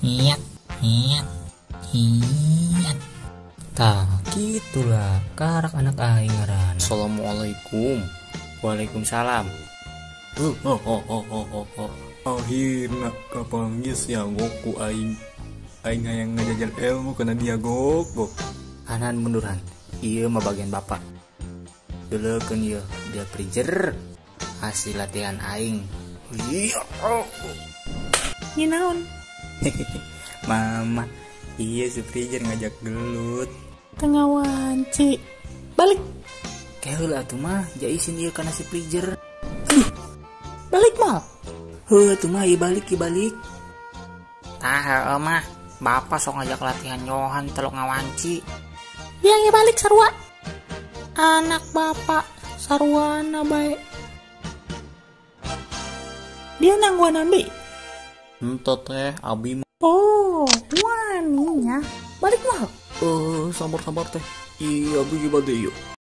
Iya, iya, iya. Tah, gitulah karak anak aing ngaranna. Assalamualaikum. Waalaikumsalam. Akhirna kapanggih sia Goku aing. Aing hayang ngajajal ilmu kana dia Goku. Hanan munduran. Ieu mah bagian bapak. Deulekeun ieu dia Freezer. Hasil latihan aing. Iya. Ieu naon? Mama, iya si Freezer ngajak gelut. Tengah wanci. Balik. Keheula atuh mah, ja isin ieu kana si Freezer. Aduh. Balik mal. Heuh atuh mah ieu balik ieu balik. Tah heueuh mah, bapak sok ngajak latihan Johan telok ngawanci. Yang ieu balik sarua. Anak bapak saruana bae. Dia nangguan ambi. Henteu teh abi mah. Oh, waninya. Balik mal. Sabar-sabar teh. Iya, abi bade ieu.